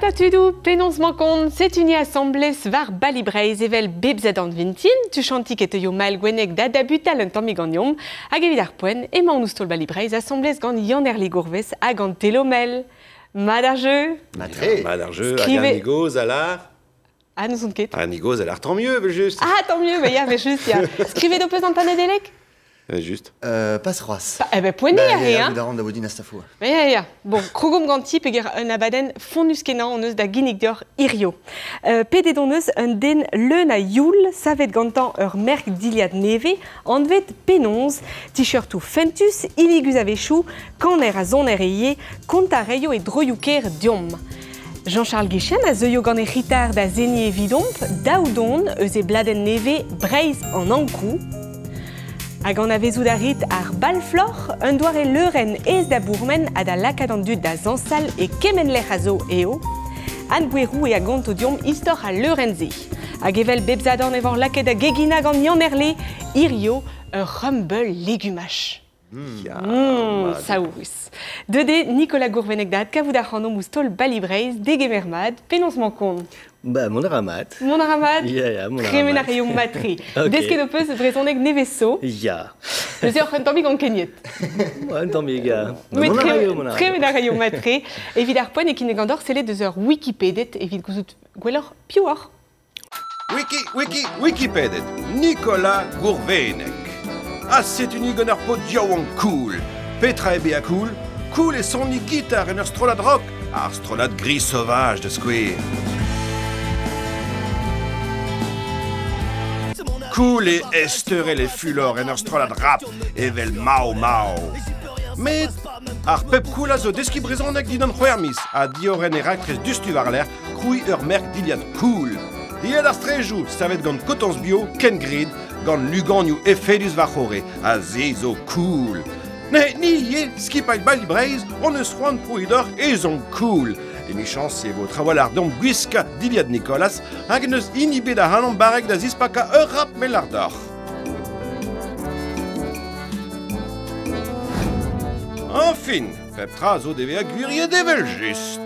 Mata tudoù, penaos 'mañ kont? Setu ni asambles war Bali Breizh evel bep sadorn vintin. Tuchantik e teuio Mael Gwenneg da dabutal un tammig ganeomp. Hag evit ar poent, emaon ouzh taol Bali Breizh asambles gant Yann-Herle Gourves hag an Telomel. Mat ar jeu? Mat-tre. Mat ar jeu, hag Skrive- an goz a lar. Ah, n'ouzon ket. An goz a lar tant mieux, evel just. Ah, tant mieux, bah ya, mais juste, ya. Skrivet ho peus an Nedelec? Just. Pas c'hoazh. Eh ben, poent eo Ba, ar re, ya, hein? da ran da vodin astafo. Ya, ya. Bon, krogomp ganti peger un abadenn fonnus kenañ hon eus da ginnig deoc'h hirio. Pedet hon eus un den leun a youl, savet gantañ ur merk dilhad nevez, anvet Penaos, t-shirtoù fentus, hilligus a-wechoù, kaner ha soner e ivez, kontañ a reio e droioù-kaer deomp. Jean-Charles Guichen a zeuio gant e c'hitar da seniñ evidomp, daou don eus e bladenn nevez Breizh an Ankoù. Hag anavezout a rit ar balfloc'h, un doare leurenn aes da bourmen ha da lakaat an dud da zañsal e kement lec'h a zo eo. Anne Gouerou eo a gonto deomp istor al leurenn-se. Hag evel bep sadorn e vo lakaet da geginañ gant Yann Herle, hirio ur rumble legumaj. Ya, mat. Saourus. Deuet eo Nicolas Gourvenneg da adkavout ac'hanomp ouzh taol Bali Breizh, degemer mat, penaos 'mañ kont? Ba, mont a ra mat. Mont a ra mat? Ya, ya, mont a ra Tremen a mat. reomp mat-tre. Ok. Desket ho peus brezhoneg nevez zo. Ya. Neuze oc'h un tammig ankeniet. Un tammig, ya. Met Mont a raio, mont a raio. tremen a raio mat-tre. Evit ar poent e kinnig an dor sellet eus ur Wikipedet evit gouzout gwelloc'h piv oc'h. Wiki, wiki, Wikipedet. Nicolas Gourvenneg. Ha setu ni gant ur paotr yaouank cool. Petra eo bezañ cool? Cool eo soniñ gitar en ur strollad rock, ar strollad Gris Sauvage da skouer. Cool eo ezteurel e fulor en ur strollad rap evel Mao Mao. Met ar pep cool a zo deskiñ brezhoneg dindan c'hwec'h miz ha diorren e raktres diouzhtu war-lerc'h krouiñ ur merk dilhad cool. Dilhad ar strejoù, savet gant kotoñs bio, kengred, gant luganioù efedus war-c'horre, ha se zo cool. Neuze, ni ivez, skipailh Bali Breizh, hon eus c'hoant prouiñ deoc'h ez omp cool. Emichañs e vo trawalc'h deomp gwiskañ dilhad Nicolas, hag n'eus hini bet ac'hanomp barrek da zispakañ ur rap me lâr deoc'h. Añfin, pep tra zo devezañ gwiriet evel-just.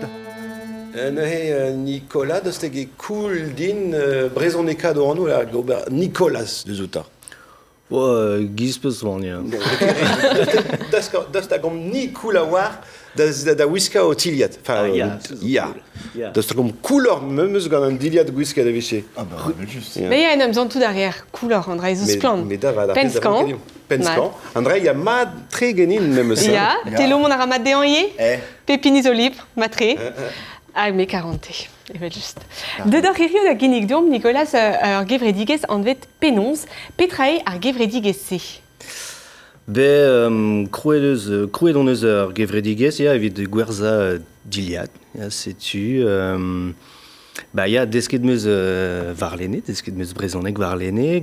Neuze Nicolas, daoust hag eo cool din brezhonekaat o anv hag ober Nicolas deus outañ? Giz peus c'hoant, ya. Daoust hag omp-ni cool a-walc'h da wiskañ ho tilhad? Enfin, Ah, ya, ya. Ya. Daoust hag omp cooloc'h memes gant an dilhad gwisket a vije? Ah bah, evel-just. Ya. Mais ya, en em santout a reer couleur an dra zo splann. Mais da vat, ar pezh a Penn-skañv. vank ganeomp. Penn-skañv. An dra ya mat tre ganin memes. hein. Ya, Ya. telo mont a ra mat dezhañ ivez. Eh. Pep hini zo libr, mat-tre. Hag me karante, evel-just. Deut oc'h hiziv da ginnig deomp, Nicolas, ur gevredigezh anvet Penaos. Petra eo ar gevredigezh-se? Be, krouet eus, krouet hon eus ur gevredigezh ya, evit gwerzhañ dilhad. Ya, setu, ba ya, desket 'm eus warlene, desket 'm eus brezhoneg warlene.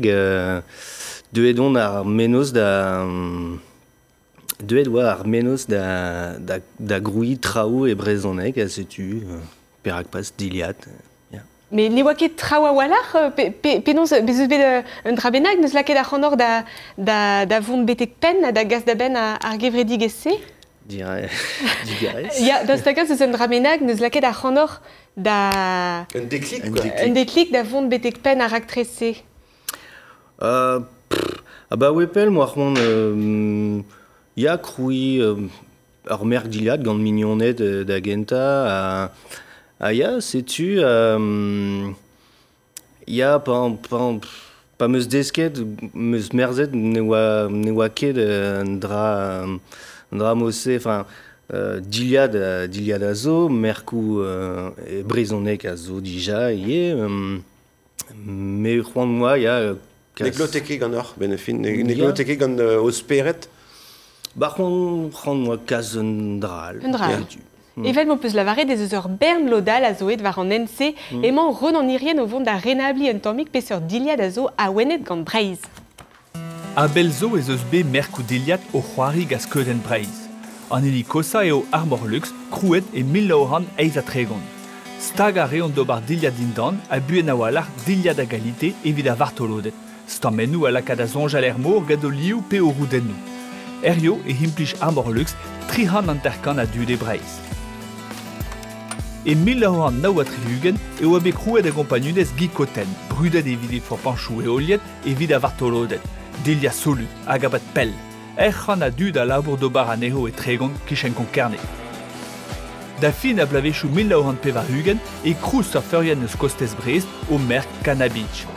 Deuet on ar mennozh da... Deuet oa ar mennozh da grouiñ traoù e brezhoneg ha setu perak pas dilhad. Ya. Mais ne oa ket traoù a-walc'h penaos bez eus bet un dra bennak n'eus lakaet ac'hanoc'h da vont betek penn ha da gas da benn ar gevredigezh-se? Digarez. Ya, daoust hag eus un dra bennak n'eus lakaet ac'hanoc'h da... Un déclic, Un quoi. déclic. Un déclic da vont betek penn ar raktres-se? Ah bah ouais, pell, moi, c'hoant, ya, krouiñ ur merk dilhad gant mignoned da gentañ ha ya, setu ya, pa 'm eus desket, 'm eus merzet ne oa ket un dra mod-se, enfin, dilhad a zo, merkoù e brezhoneg a zo dija ivez, me c'hoant moa, ya, Ne glote ket ganeoc'h, ben fin, ne Ya. glote ket gant ho spered? Ba c'hoant moa kas un dra all. Un dra all. Setu. Evel m'ho peus lavaret ez eus ur bern lodal a zo aet war an hent-se, emañ Ronan Hirien o vont da renabliñ un tammig peseurt dilhad a zo awenet gant Breizh. A-bell zo ez eus bet merkoù dilhad o c'hoari gant skeudenn Breizh. An hini kosañ eo Armor Lux, krouet e 1938. Stag a reont d'ober dilhad dindan ha buan a-walc'h dilhad a galite evit ar vartoloded. Stammennoù a laka da soñjal er mor gant o liv pe o roudennoù. Herrio e implij Armor Lux 350 a dud e Breizh. E 1969 e oa bet krouet a gompagnunez Guy Cotten, brudet evit e forpanchoù eoliet evit a vartolodet, Delia solut hag abat pell. Ec'h an a dud a labour d'ober anezho e Tregon kichen Konkerne. Da fin a blavezhioù 1980 e krou surferien eus kostez Brest o merk Canna Beach.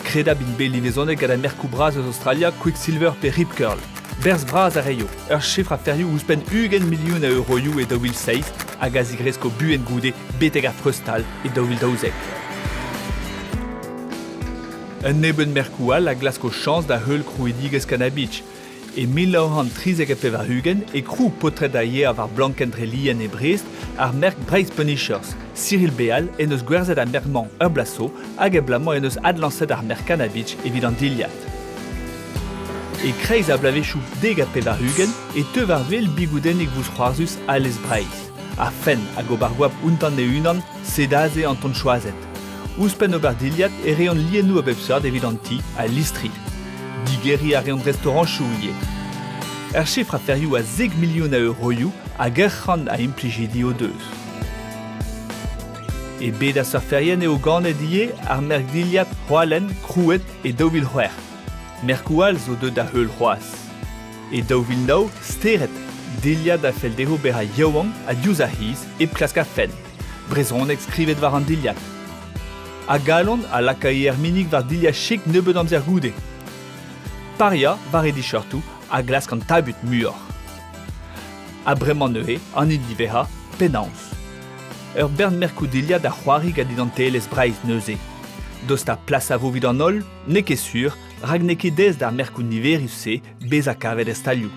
Kredab int bet livezonet gant ar merkoù bras eus Australia Quicksilver pe Rip Curl. Berzh bras a reio, ur chifr a ferioù ouzhpenn 20 milion a euroioù e 2007 hag a zigresko buan goude betek ar freustal e 2012. Un nebeud merkoù all a glasko chañs da heul krouidigezh Canna Beach. E 1993 e krou paotred a yer war blankenn dre lien e Brest ar merk Breizh Punishers. Cyril Béal en eus gwerzhet ar merk-mañ ur blaso hag e blamañ en eus adlañset ar merk Canna Beach evit an dilhad. E kreiz ar bloavezhioù 90 e teu war wel bigoudennig vousc'hoarzhus Alez Breizh. Ar fenn hag ober goap ountan e-unan, sed aze an ton choazet. Ouzhpenn ober dilhad e reont liennoù a bep seurt evit an ti ha listri. Digeriñ a reont restaorantoù ivez. Ur chifr a ferioù a 10 milion a euroioù hag ur c'hant a implijidi o deus. E bed ar surferien eo ganet ivez ar merk dilhad Roalen krouet e 2006. Merkoù all zo deuet da heul c'hoazh. E 2009, stered, dilhad a fell dezho bezañ yaouank ha diouzh ar c'hiz hep klask ar fenn. Brezhoneg skrivet war an dilhad. A galon a laka e erminig war dilhad chik nebeut amzer goude. Paria war e dicheurtoù a glask an tabut muioc'h. Ha bremañ neuze, an hini diwezhañ, penaos. Ur bern merkoù dilhad a c'hoari gant identelezh Breizh neuze. Dost ar plas a vo evit an holl, n'eo ket sur, rak n'eo ket aes d'ar merkoù niverus-se bezañ kavet er stalioù.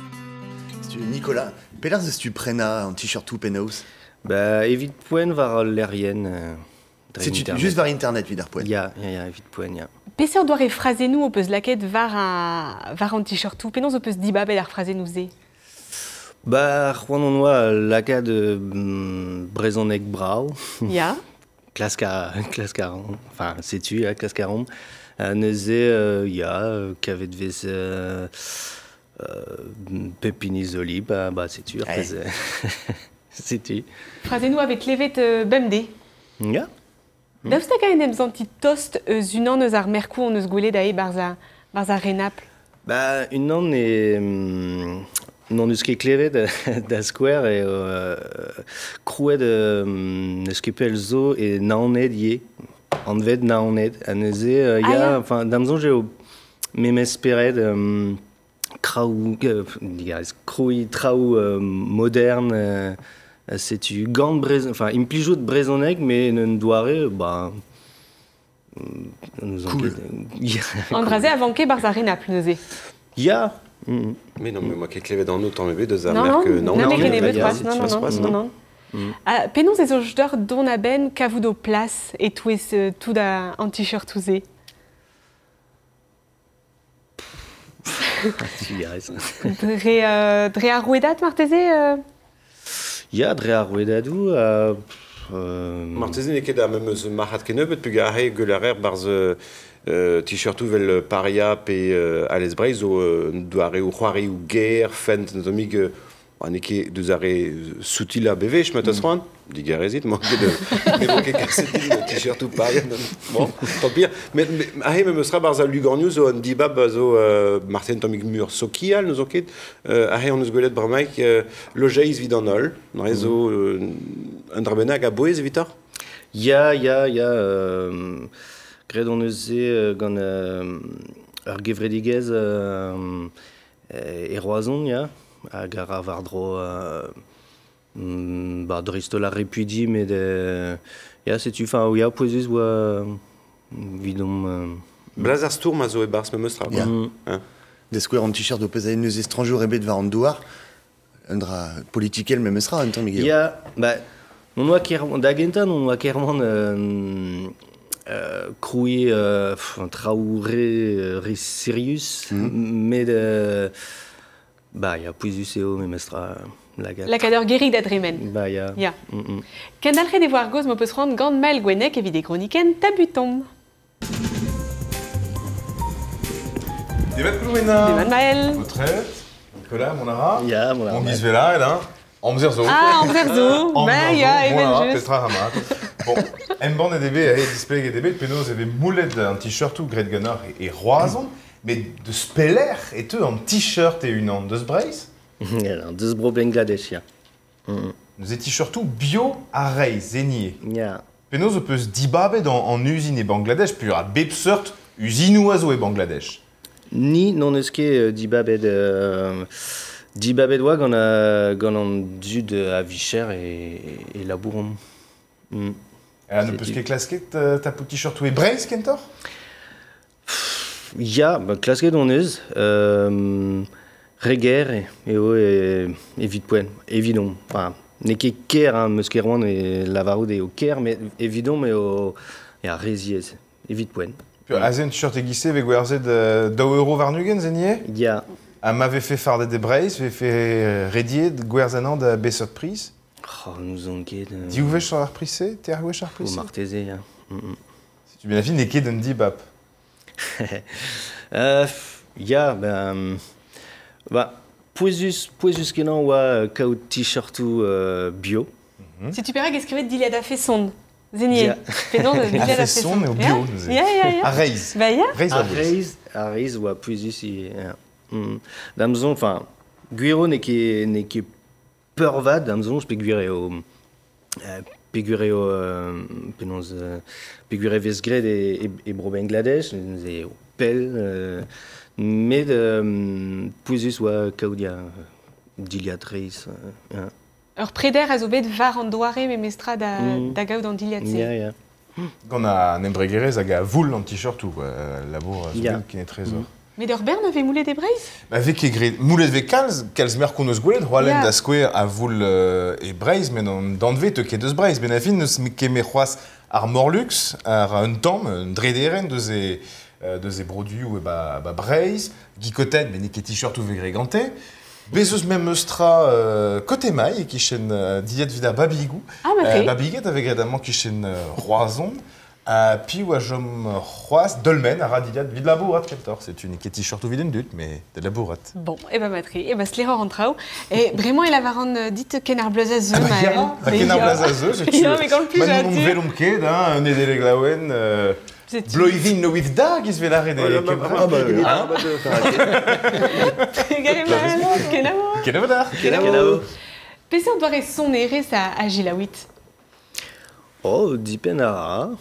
Setu Nicolas, pelec'h eus tu prenañ an t-shirtoù penaos? Ba, evit poent war al lec'hienn dre Setu internet. just war internet evit ar poent. Ya, ya, ya, evit poent, ya. Peseurt doare frazennoù ho peus lakaet war, war an t-shirtoù? Penaos ho peus dibabet ar frazennoù-se? Ba, c'hoant on oa lakaat brezhoneg brav. Ya. Klask a, klask a ran. Enfin, setu, ya, klask a ran. Neuze, ya, kavet vez pep hini zo li, ba, setu, ar pezh, setu. Frazennoù a vez klevet bemdez. Ya. Daoust hag en em zanti tost eus unan eus ar merkoù hon eus gwelet ae barzh ar renabl? Ba, unan e n'on eus ket klevet da skouer e krouet n'eus ket pell zo e Naoned ivez. Anvet Naoned. Ha neuze, ya, ya. Enfin, da'm soñj eo memes spered kraou, digarez, krouiñ traoù modern, setu gant brezhoneg, enfin, implijout brezhoneg, met en un doare, ba, nous Cool. Ya. An dra-se a vanke barzh ar renabl neuze. Ya. Mais non, mais moi ket klevet an autant ebet deus ar Non, merk non, Naoned. non, mais ket ya, c'hoazh, non, non, non, non, non. Ah, penaos ez eus deoc'h dont a-benn kavout ho plas e-touez tout an t-shirtoù-se? Digarez. Dre ar rouedad marteze? Ya, dre ar rouedadoù. Marteze n'eo ket ar memes marc'had kennebeut peogwir aze gwell a rer barzh t-shirtoù vel Paria pe Alez Breizh zo doareoù c'hoarioù ger, fent, un tammig n'eo ket deus ar re soutilañ bewech, ma teus c'hoant. Digarezit, ma ket ne vo ket kaset din t-shirtoù Paria. Bon, tant pis. Mais aze memes tra barzh al lugornioù zo un dibab zo marteze un tammig mur sokial, n'eus ket. Aze hon eus gwelet bremaik lojeiz evit an holl. Neuze zo un dra bennak a bouez evitoc'h? Ya, ya, ya. Graet hon eus se gant ur gevredigezh e Roazhon, ya. Hag a ra war-dro ba, dreist-holl ar repuidi, met ya, setu, enfin, ya, pouezus oa evidomp. Blaz ar stourm a zo e-barzh memes tra, quoi. Ya. Hein. Da skouer an t-shirt o peus a neus estrañjour ebet war an douar, un dra politikel memes tra, un tamm eo. Ya, ba, non oa ker, da gentañ non oa kerman krouiñ un traoù re sirius, met ba, ya, pouezus eo memes tra lakaat. Lakaat ur gerig da dremen. Ba, ya. Ya. Kendalc'het e vo ar gaoz m'ho peus c'hoant gant Maël Gwenneg evit e gronikenn Tabutomp. Demat Plouena. Demat Maël. Potret, Nicolas, mon ara. Ya, mon ara. Mon giz velaet, hein. Amzer zo. Ah, amzer zo. Ba, ya, evel just. Petra ra Bon, embann e debe, e displeget eo bet, penaos e vez moulet an t-shirtoù graet ganeoc'h e Roazhon, met deus pelec'h e teu an t-shirt e-unan, deus Breizh? Deus bro Bangladesh, ya. Neuze t-shirtoù bio ha reizh, zenie. Ya. Penaos ho peus dibabet an uzin e Bangladesh, pur a bep seurt uzinoù a zo e Bangladesh? Ni n'hon eus ket dibabet dibabet oa gant gant an dud a vicher e labouromp. Ne peus ket klasket tapout t-shirtoù e Breizh kentoc'h? Ya, ba, klasket hon eus. Re ger eo evit poent, evidomp. Enfin, n'eo ket ker, hein, meus ket roan e lavarout eo ker, met evidomp eo ya, re ziaes, evit poent. Aze un t-shirt e-giz-se vez gwerzhet 2 euro warn-ugent, zenie? Ya. Ha ma vefe fardet e Breizh, vefe rediet gwerzhañ da beseurt priz? Oh, n'ouzon ket. Div wech ar priz-se? Teir gwech ar priz-se? Marteze, ya. Setu bien la fin n'eo ket un dibab. Ya, ben... Ba, pouezus kenañ oa kaout t-shirtoù bio. Setu perak e skrivet dilhad a-feson, Zenier. Penaos dilhad A-feson eo bio, neuze. Ya, ya, ya. A reizh. Ba, ya. Reizh a reizh, a reizh oa pouezus. Ya. Da'm soñj, enfin, gwir n'eo ket peurvat, da'm soñj, peogwir eo penaos peogwir e vez graet e bro Bangladesh, neuze eo pell, met pouezus oa kaout ya dilhad reizh. Ur preder a zo bet war an doare memestra da gaout an dilhad-se. Ya, ya. Gant an embregerezh hag a voul an t-shirtoù, labour zo bet ken etrezoc'h. Met ur bern a vez moulet e Breizh? Ba vez ket graet. Moulet vez kalz merkoù neus gwelet, c'hoalen da skouer a voul e Breizh, met an danvez teu ket deus Breizh. Ben a fin neus ket me c'hoazh ar Morlux, ar un tamm, un drederenn deus e broduioù e ba Breizh, gikotet, met n'eo ket t-shirtoù vez graet gante. Bez eus mem eus tra kote maï e kichen dilhad vid ar babigou. Ah, ma fe. Babiget a vez graet amañ kichen Roazhon. Ha piv a chom c'hoazh dolmen a ra dilhad vid labourat kentoc'h. Setu n'eo ket t-shirtoù vid an dud, mais da labourat. Bon, e ba matri, e ba sleror an traoù. E bremañ e lavaran dit ken ar bleuz a zeu, Maël. Ah, ken ar bleuz a zeu, setu... Ya, mais gant plus Ma n'on velomp ket, hein, un edeleg laouen... Bloivin no with dag iz vel arret e Ah, bah, Kenavo. Kenavo dar. Kenavo. Peseurt doare sonerezh a Gilaouit? Oh, dipen a ra.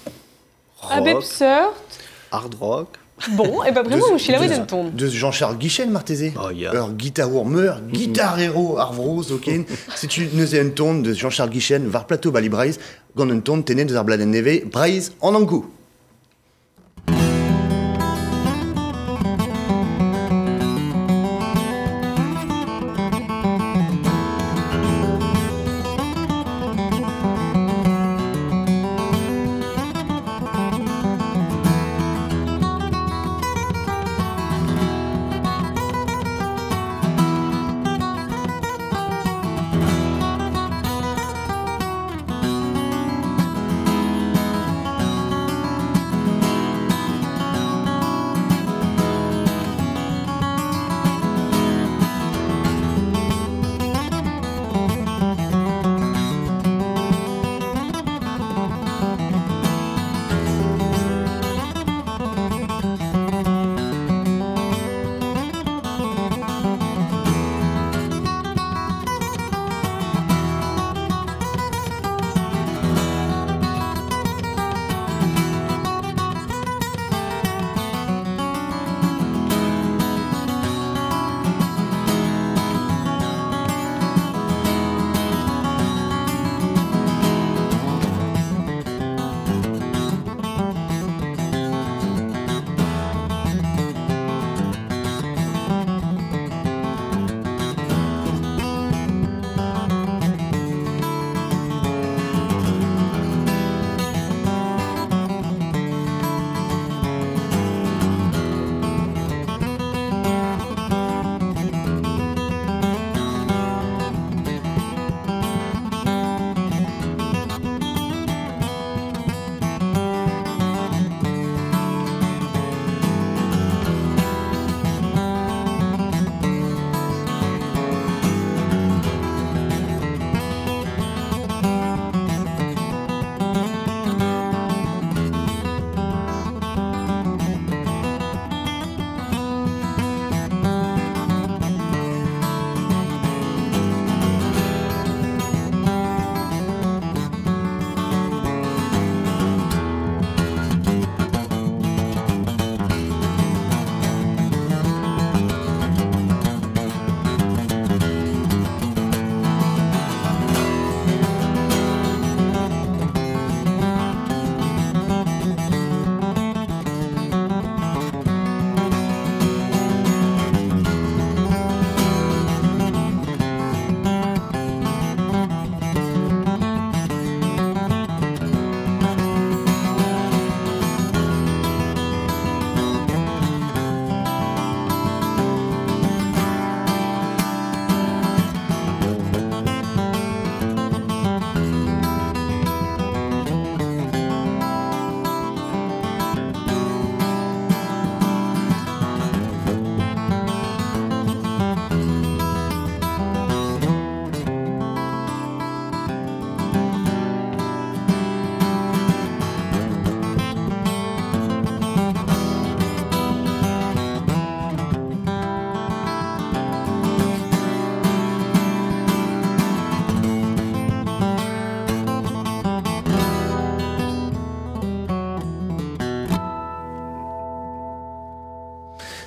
A bep seurt. Hard rock. Bon, e ba bremañ o Gilaouit un ton. Deus Jean-Charles Guichen, marteze. Oh, ya. Ur gitarour meur, gitarero ar vro zoken. Setu neuze un ton deus Jean-Charles Guichen war plateau Bali Breizh, gant un ton tennet deus ar bladenn nevez Breizh an Ankou.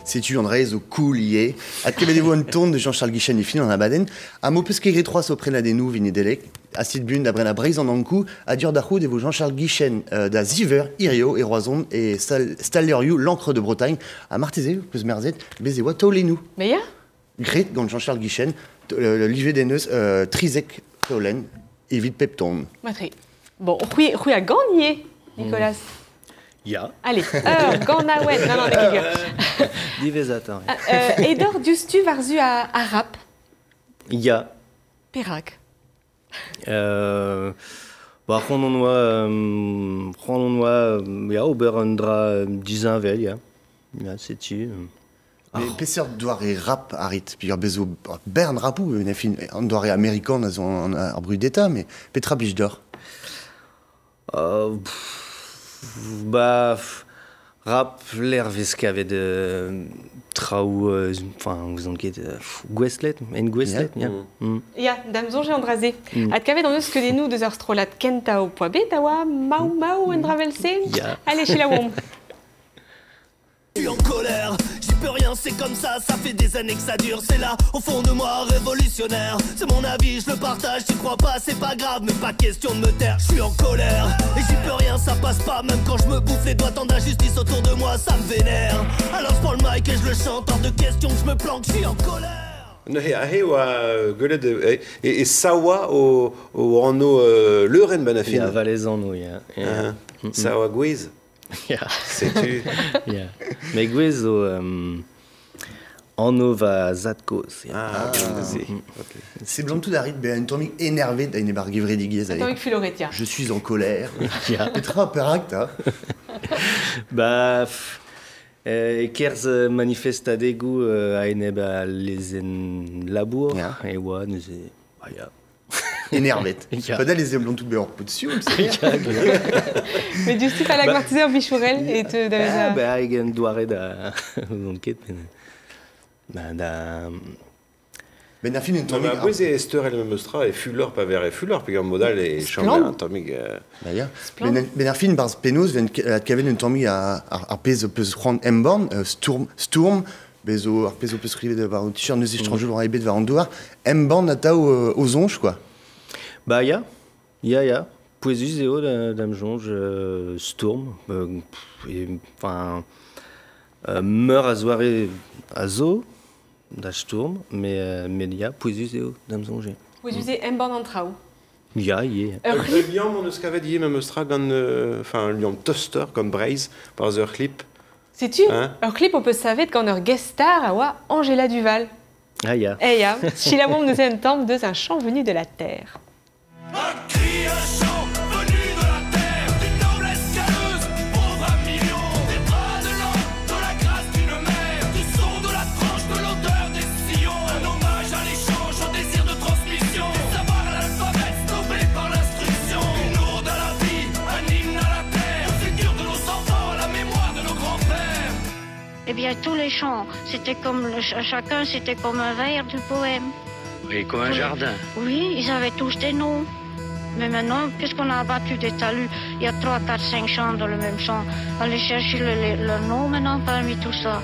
Setu an dra-se zo cool ivez. Adkevet e vo un ton de Jean-Charles Guichen e fin an abadenn. Ha m'ho peus ket graet c'hoazh ho prenadennoù evit Nedeleg, Asit buan da brenañ Breizh an Ankou, ha deoc'h da c'hoût e vo Jean-Charles Guichen da ziv eur hirio e Roazhon e stal-levrioù L'Encre de Bretagne. Ha marteze, ho peus merzet, bez' e oa taolennoù. Mais ya. Graet gant Jean-Charles Guichen, livet en deus 13 taolenn evit pep ton. Matre. Bon, c'hwi, c'hwi a gan ivez, Nicolas. Ya. Allez, ur ganaouenn. Non, non, n'eo ket gwir. Diwezhatoc'h. Edoc'h diouzhtu war-zu ar rap. Ya. Perak? Ba, c'hoant hon oa, c'hoant hon oa, ya, ober un dra disheñvel, ya. Ya, setu. Mais peseurt doare rap a rit? Peogwir bez zo bern rapoù, en fin, an doare amerikan a zo an, ar brudetañ, mais petra blij deoc'h? Pff, ba, pff, rap lec'h vez kavet traoù, enfin, ouzon ket, gouestlet, engouestlet, ya. Ya, da'm soñj eo an dra-se. Adkavet hon eus skeudennoù deus ar strollad kentañ ho poa bet a oa Mau Mau un dra vel-se? Ya. Allez, selaouomp. Je suis en colère, j'y peux rien, c'est comme ça, ça fait des années que ça dure, c'est là, au fond de moi, révolutionnaire. C'est mon avis, je le partage, tu crois pas, c'est pas grave, mais pas question de me taire. Je suis en colère, et j'y peux rien, ça passe pas, même quand je me bouffe les doigts, tant d'injustice autour de moi, ça me vénère. Alors je prends le mic et je le chante, hors de question que je me planque, je suis en colère. Neuze aze oa gwelet e, e, e saoa o, o anv leurenn benn ar fin. Ya, Valezano, ya. Ya. Saoa gwez. Ya. Setu. Ya. Met gwez zo anv va zad-kozh. Ya. Ah, neuze. Ok. Seblantout a rit bezañ un tammig enervet da enep ar gevredigezh. Un tammig fuloret, ya. Je suis en colère. Ya. Petra, perak 'ta? Ba, pff, e-kerzh manifestadegoù a-enep al lezenn labour Ya. e oa neuze. Ba ya. Enervet. Ya. Padal e seblantout bezañ ur paotr sioul, c'est Mais diouzhtu pa lak marteze ur bichourell e teu da Ah, vezañ... ba, hag un doare da... ouzon ket, met... Ba, da... Ben ar fin un Non, tammig... mais a-bouez e steurel memes tra e fulor pa ver e fulor, peogwir mod all e chom Splann. un tammig... Ba ya. Splann. Ben ar fin barzh penaos ven adkavet un tammig ar pezh peus c'hoant embann, stourm, stourm, bez zo ar pezh ho peus skrivet war un t-shirt neuze estrañjour war ebet war an douar, embann atav o soñj, quoi. Ba ya, ya, ya. Pouezus eo da, da'm soñj stourm. Pff, e, enfin, meur a zoare a zo da stourm, met ya, pouezus eo da'm soñj. Pouezus eo embann an traoù. Ya, ivez. Ur Ur c'hlip. liamm hon eus kavet ivez memes tra gant, enfin, un liamm toster gant Breizh, par ur c'hlip. Setu, Hein? ur c'hlip ho peus savet gant ur guest star a oa Angela Duval. Ah ya. Eh ya, selaouomp neuze un tamm deus un chant venu de la terre. Un cri, un chant venu de la terre, d'une noblesse calleuse, pauvre à millions, des bras de l'homme, de la grâce d'une mère, du son de la tranche, de l'odeur des sillons, un hommage à l'échange, au désir de transmission, des savoirs à l'alphabet, snobé par l'instruction, une ode à la vie, un hymne à la terre, au futur de nos enfants, à la mémoire de nos grands-pères. Eh bien, tous les chants, c'était comme chacun, c'était comme un vers du poème. Oui, comme un jardin. Oui, ils avaient tous des noms. Mais maintenant, puisqu'on a abattu des talus, il y a 3, 4, 5 chants dans le même champ. Allez chercher le nom maintenant parmi tout ça.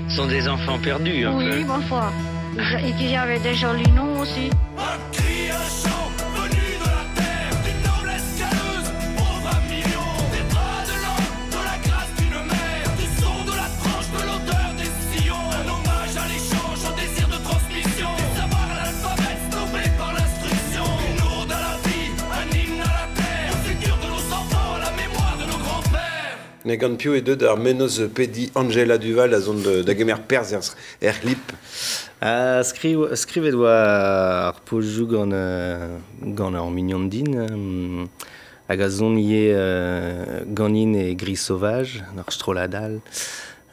Ce sont des enfants perdus, un Oui, peu. ma foi. Et qu'il y avait des jolis noms aussi. Un cri, un chant venu de la terre, d'une noblesse calleuse, pauvre à millions, des bras de l'homme, de la grâce d'une mère, du son de la tranche, de l'odeur des sillons, un hommage à l'échange, au désir de transmission, des savoirs à l'alphabet, snobé par l'instruction, une ode à la vie, un hymne à la terre, au futur de nos enfants, à la mémoire de nos grands-pères. Ne gant piv eo deuet ar mennozh pediñ Angela Duval a zont da gemer perzh er c'hlip. Ah, skrivet oa ar pozioù gant ur mignon din, hag a zon ivez ganin e Gris Sauvage, ur strollad all.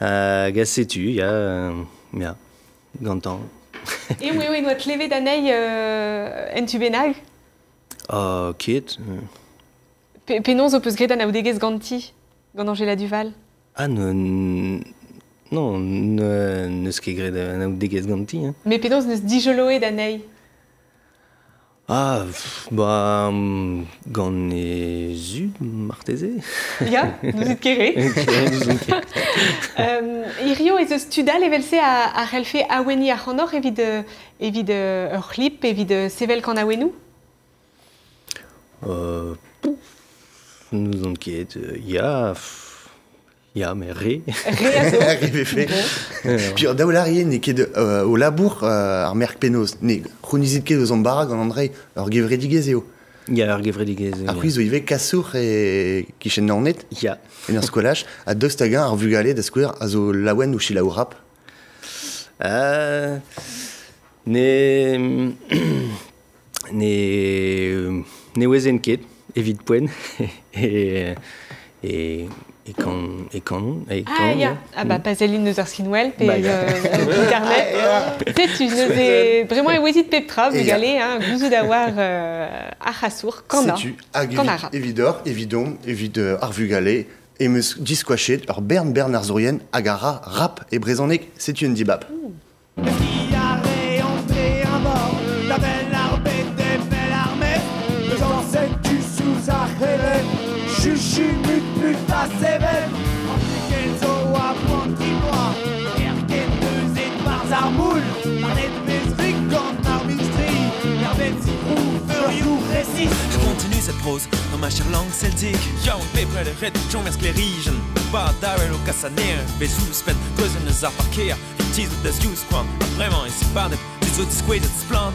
Hag a setu, ya, ya, gantañ. E eo eo noa klevet anezhi en tu bennak? Ah, ket. Penaos ho peus graet anaoudegezh ganti, gant Angela Duval? Ah, non, n'eus ket graet anaoudegezh ganti. Hein. Mais penaos neus dijoloet anezhi? Ah, ba, gant e zud, marteze. Ya, n'ouzit ket re. Hirio ez eus tudal evel-se a c'hellfe aweni ac'hanoc'h evit evit ur c'hlip, evit sevel kan awenou? N'ouzon ket, ya... Ya, mais re. Re a zo. Re vefe. Puis daou larien n'eo ket o labour ar merk penoz. Ne c'hounizit ket eus an bara gant Andrei ur gevredigezh eo. Ya, ur gevredigezh eo. Ar c'hwi zo ivez kasour e kichen Naoned. Ya. En ur skolaj. Ha daoust hag-eñ ar vugale da skouer a zo laouen o selaou rap. Ne... Ne ouezen ket, evit poent. E kan, Ah, ya. Ah, bah, pazelin eus ar skinwel, pe internet. Setu, neuze, bremañ e ouezit pep tra, bugale, hein, gouzout a war ar c'hasour, kana. Setu, hag evidor, evidon, evit ar vugale, em eus diskoachet ur bern ar zourien hag a ra rap e brezhoneg, setu un dibab. Je continue cette prose dans ma chère langue celtique. Young pepper de red, chomers clérigen. Ba darrel au cassaner, bezous pen, trezen eus ar parker. Tiz out das use quan, vraiment et c'est pas de des autres squares de splan.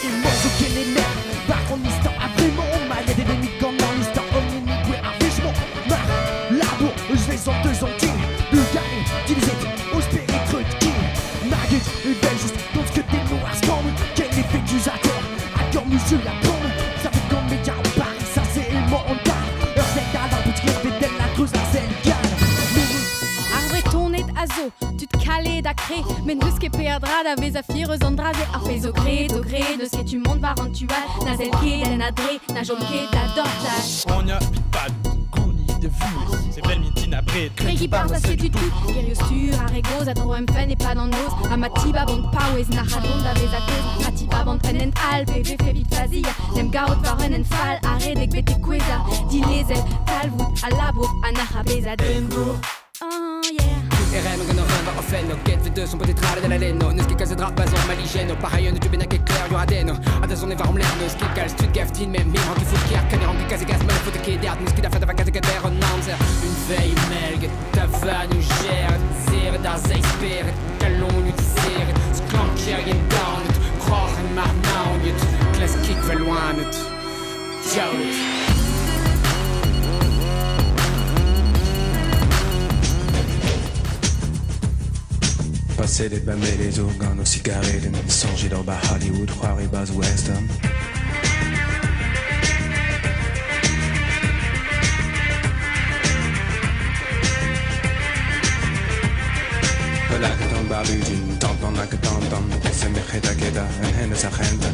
Il mange aucun énerve, par contre histoire après mon mal, y'a des demi-gants dans l'histoire, on est négoué à fichement. Mar, labour, je les en deux entiers, Bulgarie, Dilzet, Ospé et Trutki. Nugget, et Belgique, dans ce que des noirs scandent, quel effet accusateur, à monsieur la pomme, ça fait comme média au Paris, ça c'est mon tard. Leur tête à la boutique, fait la creuse, la selle gagne. Ar bretoned a zo, tud kaled a kre, men deus ket peadra da vez a fier eus an draze. Ar fez o gred, deus ket tu mont war an tual, na zel ket en adre, na jom ket da dortal. On a pit pad, gouni de vuez, c'est bel mintin a bred. Kregi barz a setu tout, gerio sur ar egoz a dro em fen e pad an noz, a ma tiba bant paouez na c'hadon da vez a teuz, a tiba bant en ent al, pe vefe vit fazia, nem gaout war un en fall, a redek bete koueza, dilezel, talvout, a labour, a nac'h a beza Endour. Oh yeah. RM gant ur war ofen, get vet deus on peut trale de la leno, neus ket kalz a dra bazon maligeno, pareil tu bennak e kleur ur adeno, a da zon e war om ler, neus ket kalz tud gaftin, mem mim rank e fout kier, kan e rank e kaz e gaz, mel fout e ket erd, neus ket a fad a va kaz e ket an amzer, une veille melg, tavan u ger, zeret ar zeiz peret, kalon u dizeret, sklanker yen daonet, kroc'h en mar naonet, klas kik valoanet, diaoulet. Passer des bamés les organes aux cigarettes, songer dans bas Hollywood, c'hoari bas western. Lakaton baludin, tantan lakatantan, SMR en hennes agenda.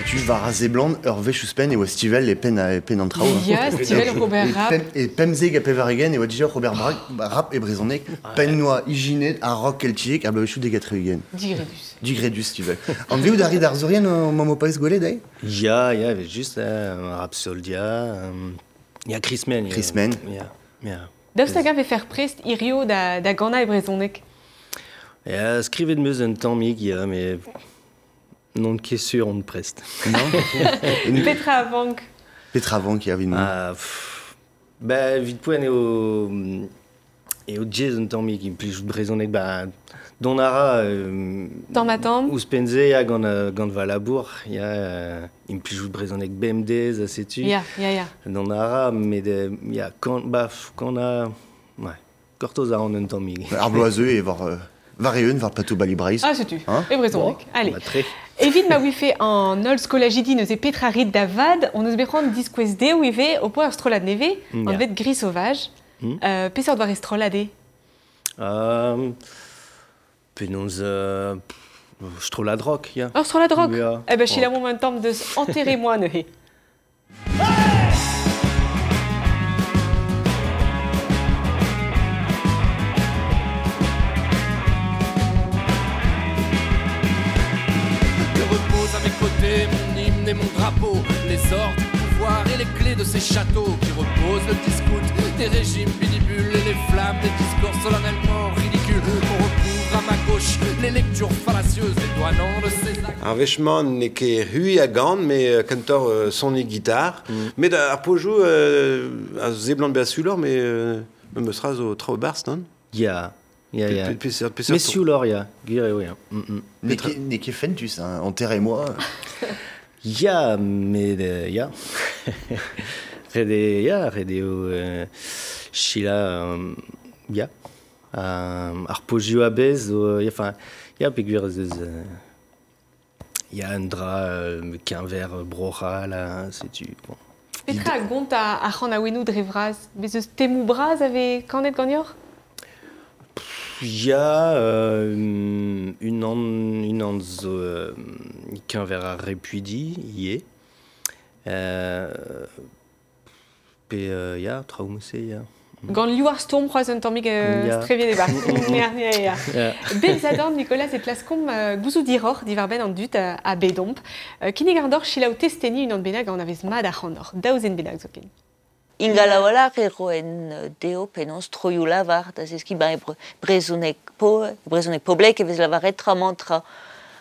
Tu vas Zebland, Hervé Chuspen et Stivel et Pen Pen en trao. Ya, Stivel Robert Rapp. Et Pemzeg a Pevaregen et Wadija Robert Rapp et Brezonek, Pen Noa, Iginet, a Rock Keltiek, a Blauchou de Gatreugen. Digredus. Digredus, Stivel. En veu d'arri d'Arzorien, momo paes gwelet, eh? Ya, ya, juste un Rapsoldia, ya Chris Men. Chris Men. Ya, ya. Daoust hag-eñ vefe prest hirio da ganañ e brezhoneg? Ya, skrivet 'm eus un tammig, ya, met non ket sur on prest. Non. Petra a vank? Petra a vank, ya, evit Ba, evit poent eo jazz un tammig, implijout brezhoneg, ba, dont a ra... Tamm ha tamm. Ouzhpenn-se, ya, gant va labour, ya, implijout brezhoneg bemdez, a setu. Ya, ya, ya. Dont a ra, met, ya, kan, ba, kan a... Ouais, gortoz a ran un tammig. Ar bloaz-eu e war... War eeun, war plateau Bali Breizh. Ah, setu, hein? E brezhoneg. Bon. Allez. Bah, tre. Evit ma ouife an holl skolajidi neuze petra rit da vad, on eus bet c'hoant diskouez dezho ivez o poa ur strollad nevez, Ya. anvet Gris Sauvage. Peseurt war e strollad eo? Penaos strollad rock, ya. Ur strollad rock? Ya. Eh ben, selaouomp un tamm deus enterrez-moi neuze. sort du pouvoir et les clés de ces châteaux qui reposent le discoute des régimes binibules et les flammes des discours solennellement ridicules. On recouvre à ma gauche les lectures fallacieuses des douanants de ces actes. Ar vechman ne ket hui a gant, me kantor son e gitar. Met ar pojou a zeblant be a sulor, me me sera zo trao barz, non? Ya, ya, ya. Mais sulor, ya, gwir eo, ya. Ne ket fentus, hein, enterrez-moi. Ya, met, ya. Rede, ya, rede eo Sheila, ya. Ar pojou a bez, ya, enfin, ya, pegwir ez eus... Ya, un dra keñver brochal, setu, bon. Petra a gont a c'han a ouennou dre vraz? Bez eus temou braz ave kanet ganeoc'h? Ya, un an zo keñver ar repuidi, ie. Pe, ya, traoù mose, ya. Gant liou ar stourm c'hoazh un tammig strevien e bar. Ya, ya, ya. Bep zadorn, Nicolas, e klaskomp gouzout diroc'h diwar-benn an dud a bedomp. Kinnig ar dor selaou testeni unan bennak an avez mat ar c'hanoc'h, daou zen bennak zoken. Ingal a-walc'h e roen dezho penaos troioù lavar da zeskiñ ba e brezhoneg po, brezhoneg poblek e vez lavaret tra-mañ tra.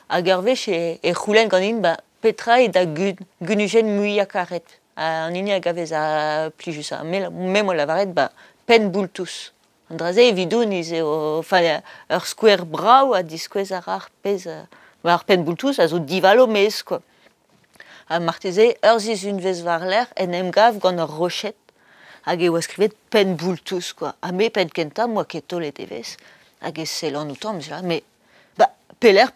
Hag ur wech e c'houlenn ganin ba petra eo da gunujenn muiañ karet. An hini hag a vez a plijusañ. Me 'moa lavaret ba penn boultous. An dra-se evidoun ez eo enfin, ur skouer brav ha diskouez ar ar pezh ar penn boultous a zo divalo maez quoi. Ha marteze ur sizhunvezh war-lerc'h en em gav gant ur roched hag e oa skrivet penn boultous quoi. Ha me penn kentañ 'moa ket taolet evezh hag e sellan outañ, me mais ba pelec'h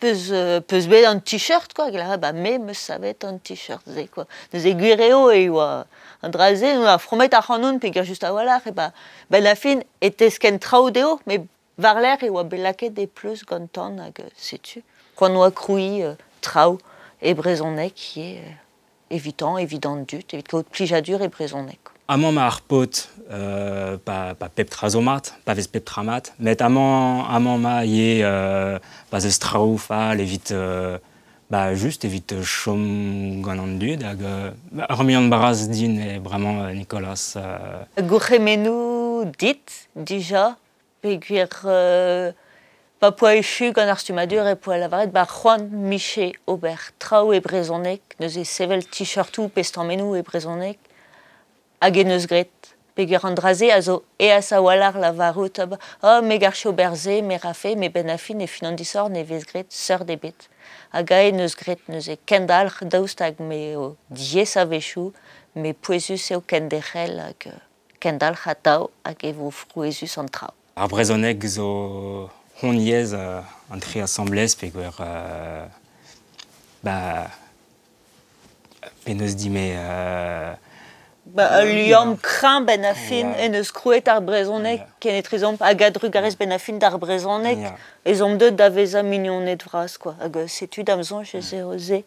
peus bet an t-shirt quoi. Hag e lâre ba me 'm eus savet an t-shirt se quoi. Neuze gwir eo e oa an dra-se a fromet ac'hanon peogwir just a-walc'h e ba benn ar fin e tesken traoù dezho met war-lerc'h e oa bet lakaet e pleustr gantan hag setu. C'hoant oa krouiñ traoù e brezhoneg ivez evitañ, evit an dud, evit kaout plijadur e brezhoneg. Amañ ma ar paotr pa pep tra zo mat, pa vez pep tra mat, met amañ ma ivez pa 'z eus traoù fall evit ba just evit chom gant an dud hag ur muian bras din eo bremañ Nicolas. Gourc'hemennoù dit dija peogwir pa poa echu gant ar stummadur e poa lavaret ba c'hoant 'mije ober traoù e brezhoneg, neuze sevel t-shirtoù pe stammennoù e brezhoneg hag en deus graet. Peogwir an dra-se a zo aes a-walc'h lavarout oh me garfe ober se, me rafe, met benn ar fin e fin an disoc'h ne vez graet seurt ebet. Hag aet neus graet neuze kendalc'h daoust hag m'eo diaes a-wechoù, met pouezus eo kenderc'hel hag kendalc'h atav hag e vo frouezhus an traoù. Ar brezhoneg zo hon yezh an tri asambles peogwir ba penaos dit-me Ba, ul liamm kreñv benn ar fin en deus krouet ar brezhoneg kenetrezomp hag a-drugarez benn ar fin d'ar brezhoneg ez omp deuet da vezañ mignoned vras quoi. Hag setu da'm soñj ez eo se.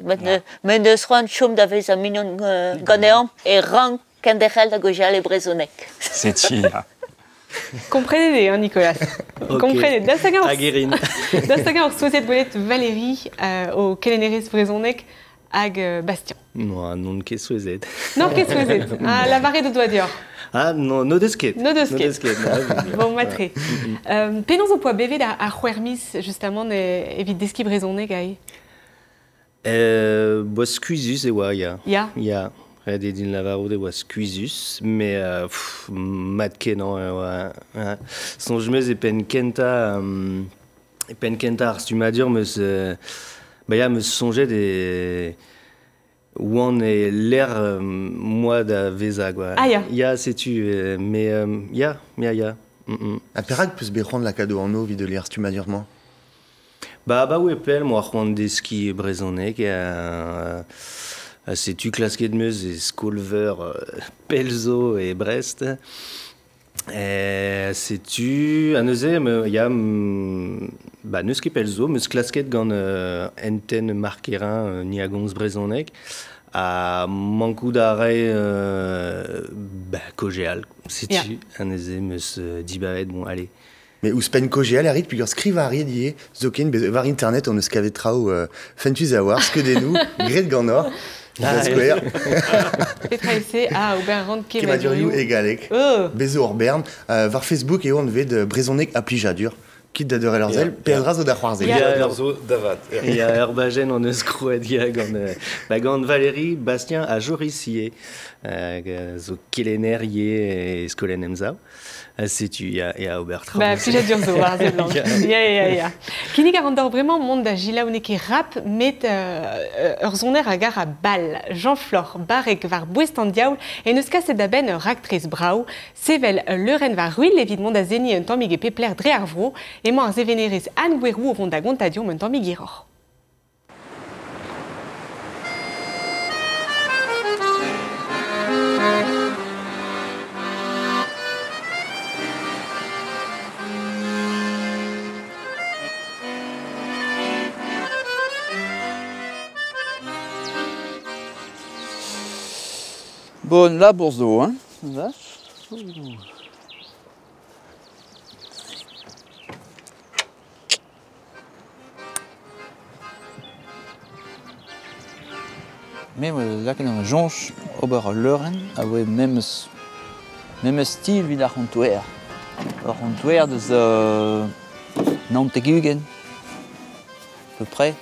Met neus c'hoant chom da vezañ mignon ganeomp e rank kenderc'hel da gaozeal e brezhoneg. Setu, ya. Komprenet eo, hein, Nicolas. Ok. Komprenet. Daoust hag-eñ Hag e rin. daoust hag-eñ oc'h souezhet gwelet Valérie o kelennerez brezhoneg hag Bastien. Non, n'on ket souezhet. N'on ket souezhet. Ha lavaret o doa deoc'h. Ah, non, n'o deus ket. N'o deus ket. Bon, matre. Penaos ho poa bevet ar c'hwec'h miz justamant evit deskiñ brezhoneg aze? Boa skuizhus e oa, ya. Ya. Ya. Ret eo din lavarout e oa skuizhus, met mat-kenañ e oa. Soñj 'm eus e penn kentañ e penn kentañ ar stummadur 'm eus ba ya 'm eus soñjet e oan e lec'h moa da vezañ quoi. Ah ya. Ya, setu, mais ya, ya, ya. Ha perak 'peus bet c'hoant lakaat o anv evit heuliañ ar stummadur-mañ? Ba abaoe pell 'moa c'hoant deskiñ brezhoneg ha setu klasket 'm eus e skol-veur pell zo e Brest. Setu ha neuze ya ba n'eus ket pell zo 'm eus klasket gant hentenn Marc Kerrain ni a gomz brezhoneg ha mankout a rae ba kaozeal. Setu ha neuze 'm eus dibabet bon allez. Mais ouzhpenn kaozeal a rit peogwir skrivañ a rit ivez zoken war internet on eus kavet traoù fentus a-walc'h, skeudennoù graet ganeoc'h. Da skouer. Petra eo Ah, ober ran Kemadurioù e galleg. Oh. Bezo ur bern. War Facebook eo anvet brezhoneg ha plijadur. Kit da deurel ur sell, peadra zo da c'hoarzhin. Ya, ur zo da vat. Ya, ur bajenn hon eus krouet ya, gant, ba, gant Valérie Bastien ha Joris ivez, zo kelenner ivez e skolenn Emsav. Setu ya, ya ober tra. Ba, plijadur zo war ze blanc. Ya. Ya, ya, ya. Kinnig a ran d'or bremañ mont da gilaou n'eo ket rap, met ur soner hag ar a bal. Jean Flor, barrek war bouest an diaoul, en eus kaset da benn ur raktres brav, sevel leurenn war ruilh evit mont da zeni un tammig e pepler dre ar vro, emañ ar sevenerez Anne Gouerou o vont da gontañ deomp un tammig hiroc'h. Bon, labour zo, hein. Vache. Me lakaet an joñch ober ul leurenn a voe memes stil evit ar c'hontouer. Ar c'hontouer deus 99, à peu près.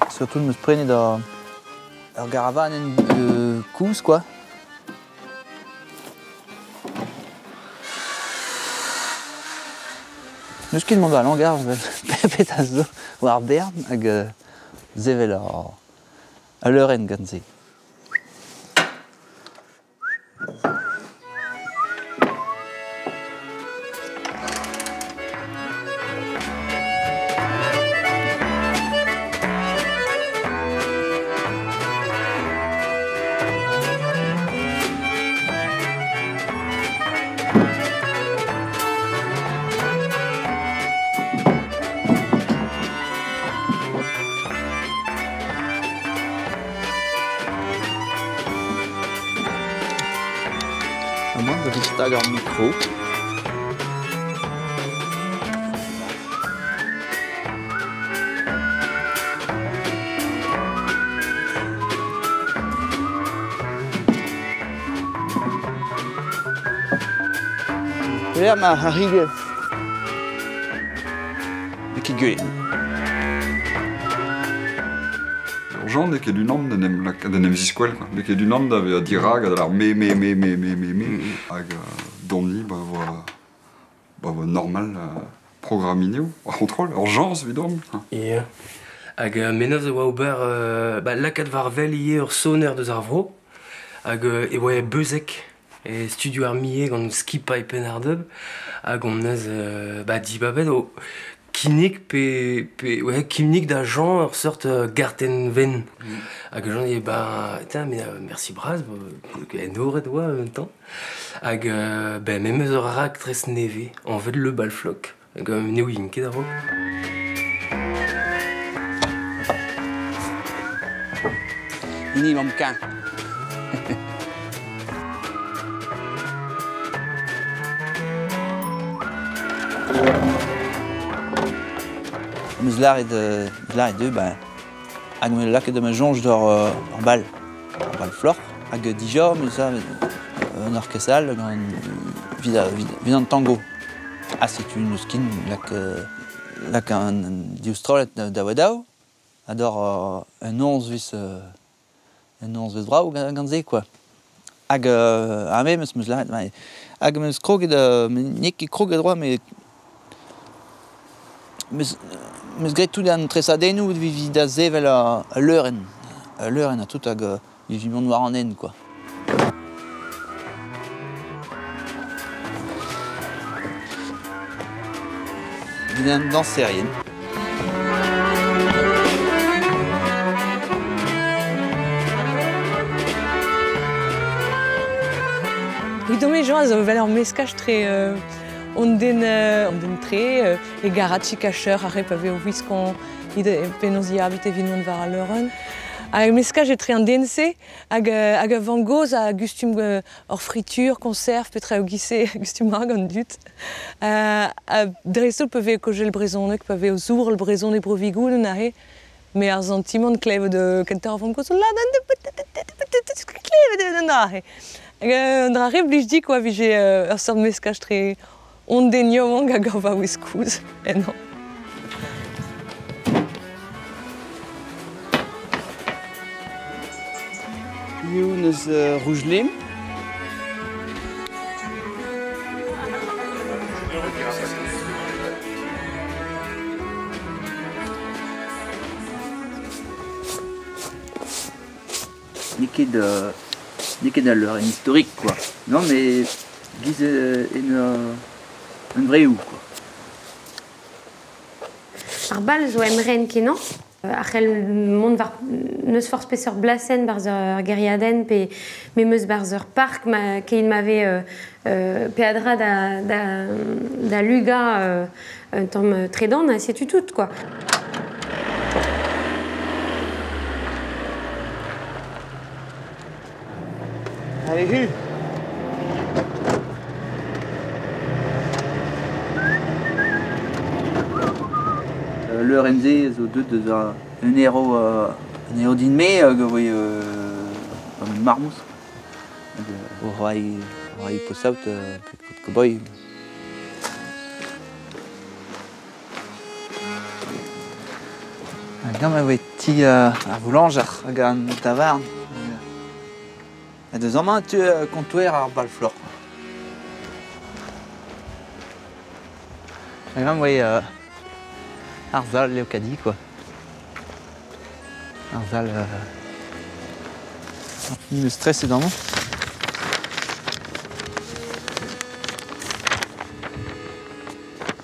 Surtout meus prenet ur garavanenn koulz, quoi. N'eus ket mont da langar, pepet a zo war bern hag sevel a leurenn gant se. Stag ar mikro. Pelec'h ma harigell. N'eo ket gwell. Ur Jean n'eo ket unan d'en em lak- d'en em ziskoell, quoi. N'eo ket unan da vezañ dirak ha da lar me, me, me, me, me, me, me. Hag donni, ba voa normal programmineo, ar c'hontrol, ur jañs evidom. Ya. Hag menoz e oa ober ba, lakaat war wel ivez ur soner deus ar vro. Hag e oa e Beuzeg, e studio ar Millet gant skipailh Penn-ar-Dub. Hag on eus ba, dibabet o kinnig pe ouais, kinnig da Jean ur seurt gartenn ven. Hag Jean dit ba tiens mais merci bras enoret oa en même temps. Hag ben memes ur raktres nevez anvet le balflok. Hag n'eo int ket a-raok. Hini mamm kañ. Meus lâret deu, ben, hag me lakaet ma soñj d'ur ur bal, ur bal floc'h, hag dija meus un orkestral gant vid an tango. Ha setu n'eus kin lak an div strollad da daou, ha d'or un onzvezh brav gant se, quoi. Hag ha me meus lâret, ben, hag meus kroget, n'eo ket kroget droit, mais meus graet tout an tresadennoù evit da sevel a leurenn. A leurenn ha tout hag evit mont war an hent, quoi. Evit an dañserien. Evidemment, Jean a zo vel ur meskaj tre on den tre e garatchi kacher ar pa ve o wiskon penaos ya avit evit mont war al leurenn. Hag meskaj etre an den-se hag a van goz a gustum ur fritur, konserv, petra o gise gustum ar gant dut. A dreistholl pa ve kogel brezhoneg, pa ve o zourl brezhoneg bro Vigouden arre, Me ar sentiment klevet kentañ ar vamm kozh la klevet an aze. Hag an dra re blij di quoi vije ur seurt meskaj tre on den yaouank hag ur vaouez kozh ennañ. Hiziv neus Rougelim. N'eo ket n'eo ket al leurenn historique quoi. Non mais giz en un vreoù quoi. Ar bal zo emren kenañ. Ar c'hell mont war neus forzh peseurt blasenn barzh ur gêriadenn pe memes barzh ur park ma keit ma vez peadra da lugañ un tamm tredan ha setu tout quoi. Allez, hu. Le RNZ zo deut deus un ero din me hag a voe gant un marmouz. Hag o rai posaout pet cowboy. Hag gant ma voe ti ar voulañjer hag an tavarn. Ha deus amañ tu kontoer ar balflor. Hag gant voe ar zal Leokadi quoi. Ar zal... Le stress est dans moi.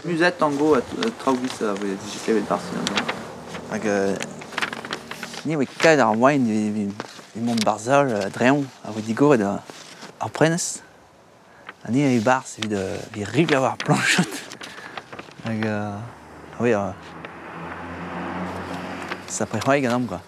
Musette tango a traoù-gis a voe dijet Barcelone. Hag ni oe kaet ar wain e mont barzal dreon a voe digoret ar prenez. Ha ni a e barz evit ribl war planchot. Hag oui, ça prévoit gagnant quoi.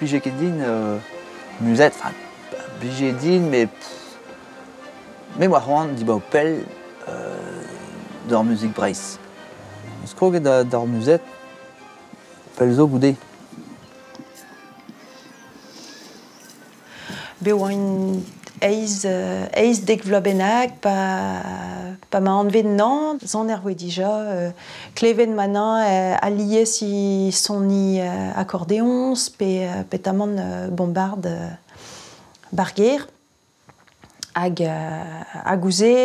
Plije ket din musette, enfin, plije din, mais me oa c'hoant diba o pell d'ar muzik Breizh. Eus kroget d'ar musette, pell zo goude. Be oa eiz dek vloaz bennak pa ma anvet nan, zan er voe dija, klevet ma nan alies i soni accordéons pe petamant bombarde barger hag hag ouze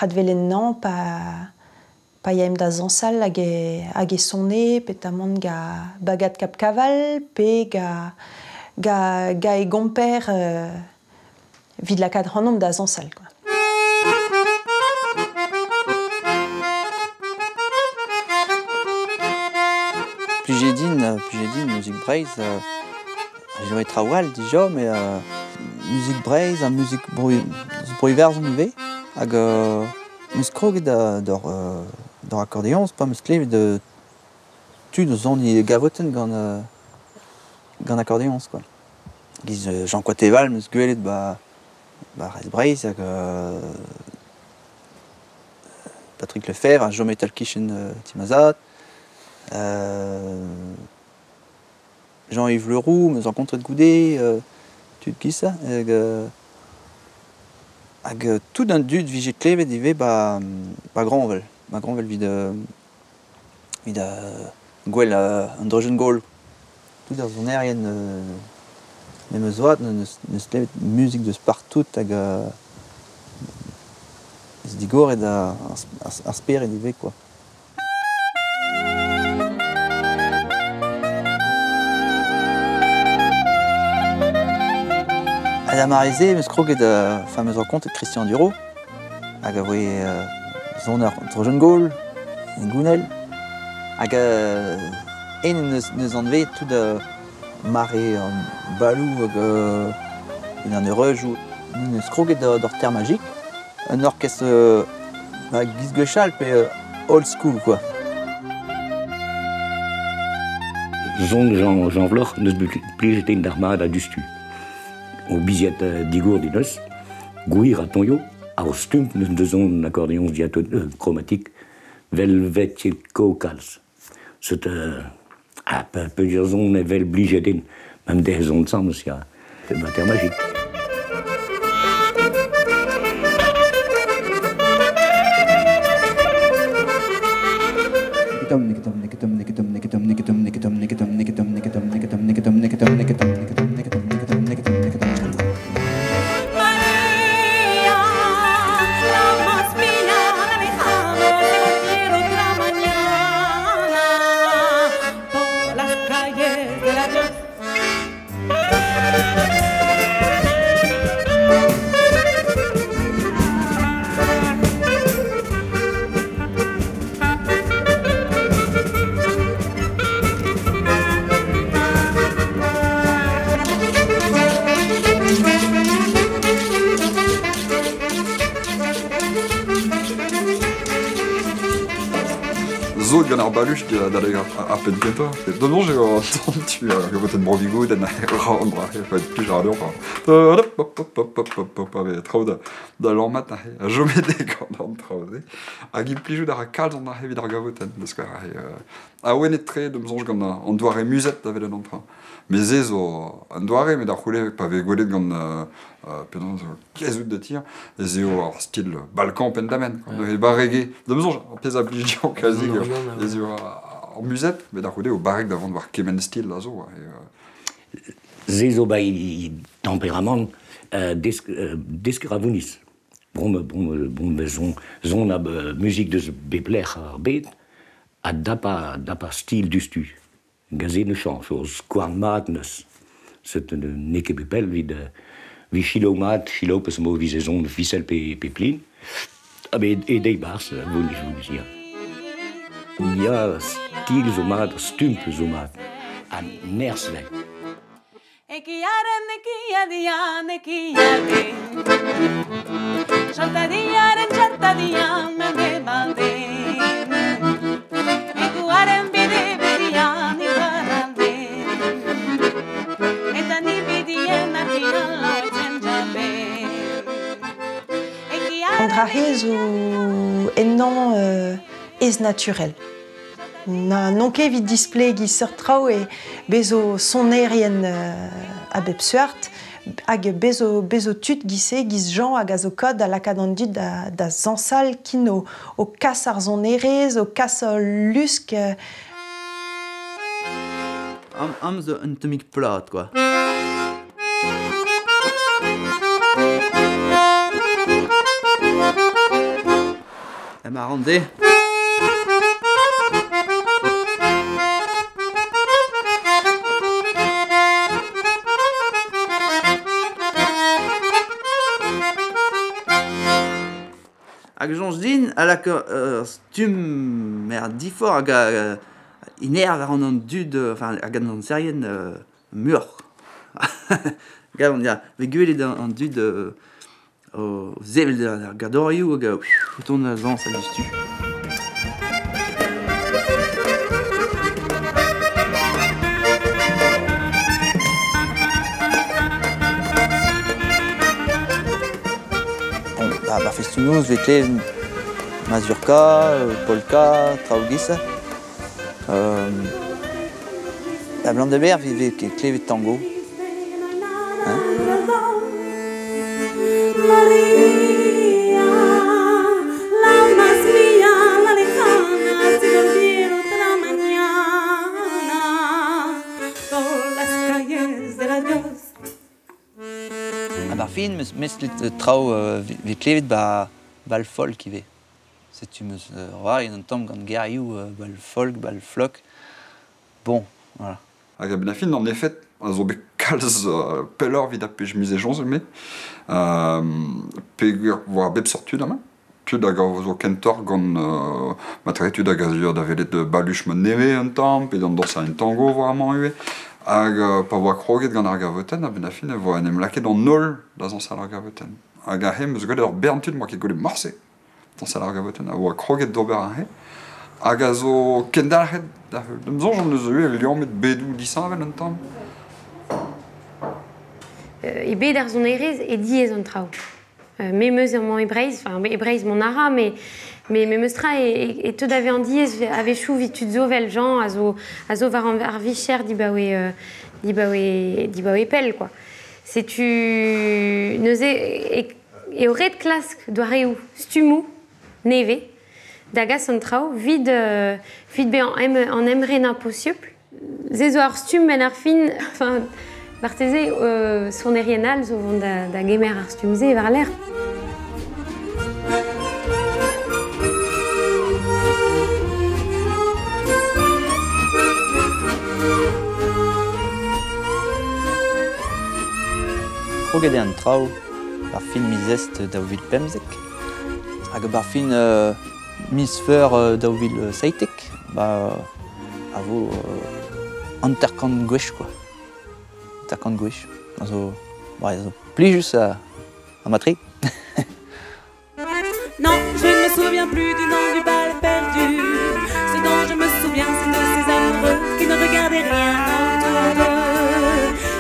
hadvelen nan pa yaem da zañsal hag e sone petamant ga bagad Cap Caval pe ga e gomper vid lakaat c'hanomp da zañsal quoi. Plije din muzik Breizh, j'aurais trawal dija, mais muzik Breizh ha muzik bro-Iwerzhon ivez, hag meus kroget d'or accordéon, pa meus klevet tud o zoniñ gavotenn gant accordéons quoi. Giz Jean Coateval meus gwelet ba Rez Breizh hag Patrick Lefebvre, a Jean Metal Kitchen Timazat, Jean-Yves Leroux, meus rencontret goude, tud giz hag hag tout un dud vije klevet ivez ba Granvel. Ba Granvel vid gwell an drojenn gaol. Tout ar sonerien memes oad neus klevet muzik deus partout hag ez digoret ar spered ivez quoi. Hag amarize meus kroget fameus rencontre Christian Duro hag a voe soner drojenn gaol en Gounel hag en neus anvet tout mare an balou hag en an eureujoù n'eus kroget d'ur terre magique. Un orchestre ba, giz gwechall pe old school quoi. Zon Jean Vloc'h neus plijet en d'ar mat a dustu. O biziet digour din eus, gwir a tonio, ar stump neus deus on accordéon diaton chromatique velvet kokals. Set a pe zon evel blijet en, même des zon sans ya, mater magique. Zo gant ar baluch da ar penn kentañ. Demañ j'ai entendu gant brovigo d'an rendre plij ar lur. Traoù da lammat a jomede gant an traoù. Hag implijout ar kalz an ar evit ar gavotenn deus quoi. A oenet tre d'em soñj gant an doare muzet da vel an emprunt. Mais ze zo an doare met ar c'houle pa vez gwelet gant penaos kezout da tir ez eo ar stil Balkan pendamen e barrege. D'em soñj ar pezh a blij dian kazi ez eo ar muzet met ar c'houle o barreg da vont war kement stil a zo. Ze zo bai temperament desk ravounis. Bon zon a muzik deus bepler ar bet a dapa stil dustu. Gazet ne change, o skouarn mat neus. Set ne ket bepel vid vi chilo mat, chilo peus mo vize zon fisel pe plin. A be e dei bars, vounis ya. Ya stil zo mat, stump zo mat, a nerz vek. Ekiaren ekiadian ekiadin, Saltadiaren txartadian mende baldin, Ekuaren bide bedian iparraldin, Eta ni bidien argian lautzen jaben. An drahe zo ennañ ez naturel. Na non ket evit displegi seurt traoù e bezo sonerien a bep seurt hag bezo tud gise giz Jean hag a zo kod a lakaat an dud da zañsal kin o kas ar sonerez, o kas o lusk. Am zo un tammig plat quoi. Ma rande. Hag jonz din, a lak stum mer difor hag a inerv ar an dud, enfin hag an serien mur. Hag on ya, ve gwelet an dud o zevel ar gadorioù hag o ton a zañs a dustu. Ba festoù-noz vez klevet mazurka, polka, traoù giz. Da blant de ber vez klevet tango. Hein? Maria, la más mía, la lejana, si volviera otra mañana por las calles del adiós. A bar fin, meslet traoù vez klevet ba bal folk ivez. Setu meus roar en tamm gant gerioù bal folk, bal flok. Bon, voilà. Hag a ben a fin, en effet, a zo bet kalz pellor vid a pej mize jonz me. Pegur war bep sort tud amañ. Tud hag a zo kentor gant materi tud hag a zo da velet baluch ma neve un tamm, pe d'an dansa un tango war amañ ivez. Hag pa oa kroget gant ar gavotenn, a-benn ar fin e voa en em lakaet an holl da zañsal ar gavotenn. Hag aze 'm eus gwelet ur bern tud 'moa ket gwelet morse dañsal ar gavotenn, a oa kroget d'ober aze. Hag a zo kendalc'het da heul. D'am soñj hon eus ivez liammet bedoù disheñvel un tamm. E bed ar sonerezh e diaes an traoù. Me 'meus amañ e Breizh, enfin e Breizh mont a ra, met memes tra e teu da vezañ diaes a-wechoù evit tud zo 'vel Jean a zo war ar vicher dibaoe dibaoe dibaoe pell quoi. Setu neuze eo ret klask doareoù stummoù nevez da gas an traoù 'vit 'vit bezañ an emrenañ posupl. Se zo ar stumm benn ar fin, enfin marteze sonerien all zo vont da gemer ar stumm-se war-lerc'h. Kroget eo an traoù ar fin miz Est 2015 hag ar fin miz Feur 2017 ba a vo 50 gwech quoi. 50 gwech. A zo, ba, a zo plijus ha mat-tre. Non, je ne me souviens plus du nom du bal perdu. Ce dont je me souviens, c'est de ces amoureux qui ne regardaient rien autour d'eux.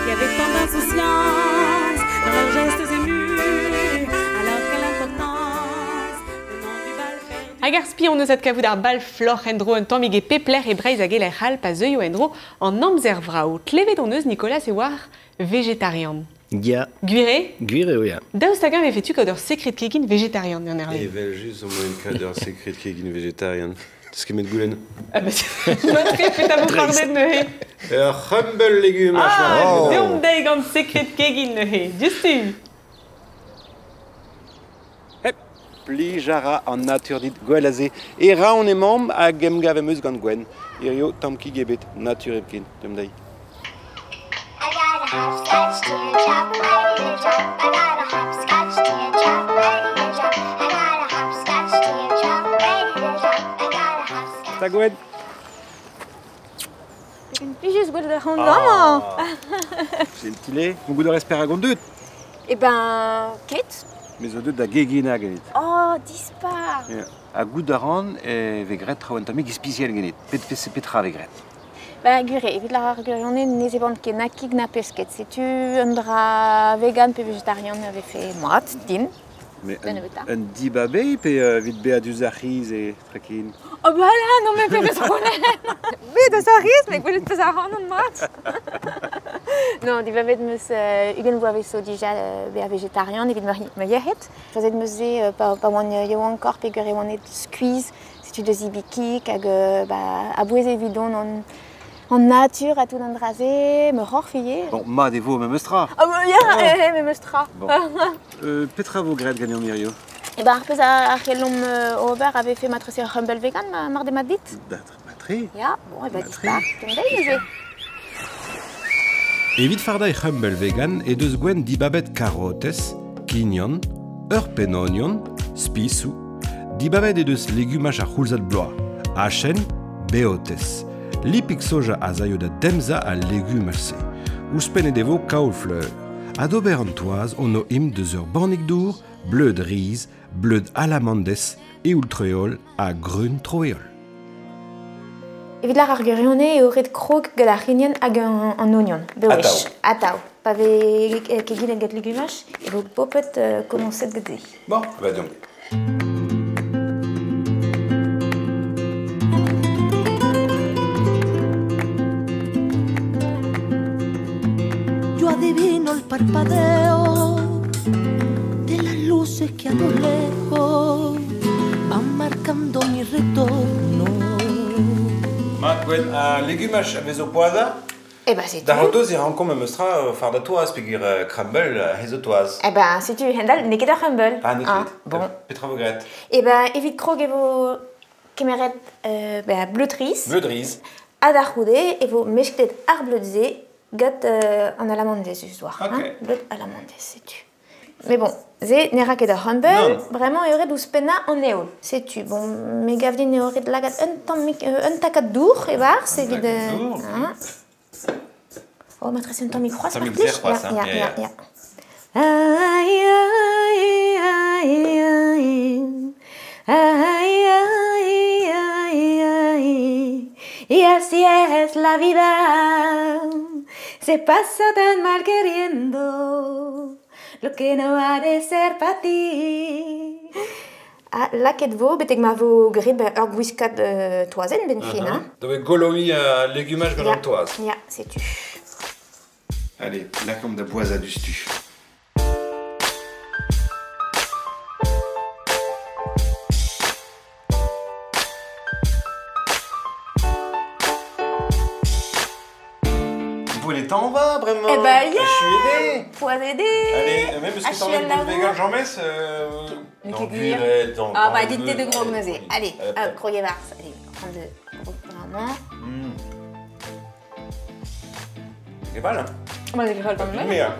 Il y avait tant d'insouciance dans leurs gestes émus, alors quelle importance le nom du bal perdu. Hag ar spi hon eus adkavout ar bal floc'h en-dro un tammig e pep lec'h e Breizh hag e lec'h all pa zeuio en-dro an amzer vrav. Klevet hon eus Nicolas e oar vegetarian. Ya. Gwir eo? Gwir eo, ya. Daoust hag-eñ e vefe-tu kaout ur sekred kegin vegetarian, Yann Hervé? Evel-just on moyen kaout ur sekred kegin vegetarian. Deus ket met goulenn. Ah bah, matre petra vo fardet neuze? Ur c'hrumble legumaj. Ah, deomp dezhi gant sekred kegin neuze. Diouzhtu. Hep, plij a ra an natur dit gwell aze. E raon emaomp hag emgav em eus gant Gwenn. Hirio tamm kig ebet, natur hepken. Deomp dezhi. I got a hopscotch teardrop ready to drop. I got a hopscotch teardrop ready to drop. I got a hopscotch teardrop ready to drop. I got a hopscotch. Ta Gwenn. Plijus gwelet ar c'hant amañ. Gentil Mon goût de esper a gant deut. Eh ben, ket. Me zo deut da geginañ ganit. Oh, dispar. Yeah. Ha goût a ran e vez graet traoù un tammig ispisial ganit. Pet petra vez graet? Ben, gwir eo, evit lâr ar gwirionez ne seblant ket na kig na pesked. Setu un dra vegan pe vegetarian a vefe mat din. Mais Da nebeutañ. un dibabe pe evit bezañ diouzh ar c'hiz e trakin? Oh bah là, non mais pebezh problème. Bet deus ar c'hiz, met gwelet peus ac'hanon mat. Non, dibabet 'm eus 20 vloavezh zo dija bezañ vegetarian evit ma yec'hed. Choazet 'm eus se pa oan yaouankoc'h peogwir e oan aet skuizh. Setu deus zebriñ kig hag ba, a-bouez evidon an natur ha tout an dra-se, ma c'horf ivez. Bon, mat e vo memes tra. Ah bah ya, oh. Memes tra. Bon. Petra vo graet ganeomp hirio? Eh ben, ar pezh a c'hellomp ober a vefe matrese ur c'hrumble vegan mar demat dit. Matre. Ya, bon, eh ben dispar, deomp dezhi neuze. Evit fardañ c'hrumble vegan he deus Gwenn dibabet karotez, kignon, ur penn-ognon, spisoù. Dibabet he deus legumaj ar c'houlzad bloaz, achen, beotez. Lipig soja a zaio da demzañ al legumaj-se. Ouzhpennet e vo kaol-fleur. Ha d'ober an toaz on o imp deus ur bannig dour, bleud riz, bleud alamandez, eoul-treol ha greun troeol. Evit lâr ar gwirionez eo ret krog gant ar c'hignon hag an ognon. Bewech. Atav. Pa vez keginet gant legumaj, e vo bopet komañset gant se. Bon, bah deomp. Yo adivino el parpadeo de las luces que a lo lejos van marcando mi retorno. Mat, Gwenn, a legumaj a vez o poazhañ? Eh ben, setu. Da c'hortoz e rankomp memes tra fardañ toaz peogwir crumble he zo toaz. Eh ben, setu, hend-all, n'eo ket ur crumble. Ah, n'eo ket. Bon. Petra vo graet? Eh ben, evit krog e vo kemeret ben, bleud riz. Bleud riz. Ha da c'houde e vo mesklet ar bleud-se gant an alamandez just war. Ok. Hein? Bleud alamandez, setu. Mais bon, se ne ra ket ar crumble, bremañ eo ret ouzhpennañ an eoul. Setu, bon, me gav din eo ret lakaat un tammig, un takad dour e-barzh evit... Dour. Hein. Oh, ma tresen tamm c'hoazh, Tammig mar plij. zer c'hoazh, hein. Ya, Ya, ya, ya. ya. Ai, ai, ai, ai. Ai, ai, ai, ai. Y así es la vida, se pasa tan mal queriendo lo que no ha de ser pa ti. Ah, laket vo, betek ma vo graet ba ur gwiskad toazenn ben fin, hein. Da ve goloi a legumaj gant an toaz. Ya, setu. Allez, lakomp da boaz a dustu. Vous les t'en va, vraiment. Eh ben, ya. Je suis aidé. Poaz aidé. Allez, même parce que t'en Achiel mets labour. vegan, j'en mets. Non, buret, dans Ah dans bah, le dites de gros gnozé. Allez, Hop. hop, croyez vars. Allez, on prend de gros vraiment. C'est pas mal, hein. Moi, j'ai pas mal. Mais, hein.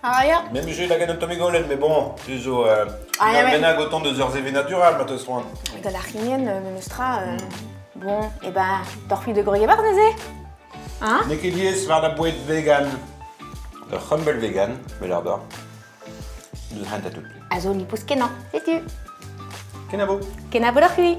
Ah, ya. Même j'ai la gagne Tommy Golen, mais bon, tu zo. Ah, ya, ouais. Benag autant de heures naturel, ma te soin. Da la rignenne, me nostra. Bon, et ben, torfi de gros vars, gnozé. Hein? Nekelies war da boet vegan. Ur c'humble vegan, mais l'ar d'or. Deus hent a tout. Azo lipous kenan, setu. Kenavo. Kenavo d'ar c'hui.